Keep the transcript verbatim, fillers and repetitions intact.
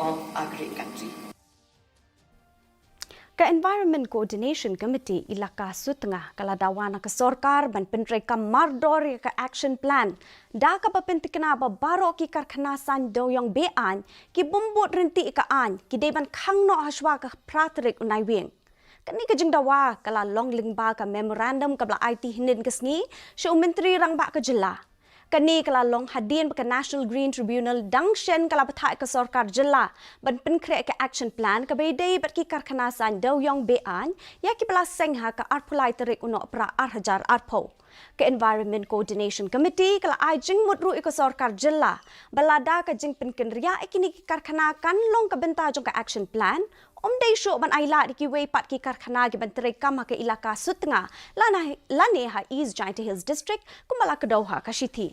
of our great country. Ka Environment Coordination Committee Elaka Sutnga ka la dawa na ka sorkar ban pyntreikam mardor ïa ka action plan da kaba pyntikna ba baroh ki karkhana saiñ dewiong be-aiñ ki bym bud ryntih ïa ka aiñ ki dei ban khang noh hashwa ka phra tarik u Naiwieng. Kane ka jingdawa ka la long lyngba ka memorandum kaba la aiti hynnin ka sngi sha u Myntri Rangbah ka jylla. Kane ka la long hadien ba ka National Green Tribunal dang shen ka la bthah ïa ka sorkar jylla ban pynkhreh ïa ka action plan kaba ïadei bad ki karkhana saiñ dewiong be-aiñ ïa kiba la seng ha ka arphew lai tarik u Nohprah ar hajar arphew. Ka Environment Coordination Committee ka la ai jingmut ruh ïa ka sorkar jylla ba lada ka jingpynkynriah ïa kine ki karkhana kan long ka bynta jong ka action plan, ym dei shuh ban ailad ïa kiwei pat ki karkhana ki ban treikam ha ka Elaka Sutnga lane, lane ha East Jaintia Hills District kumba la kdew ha ka shithi.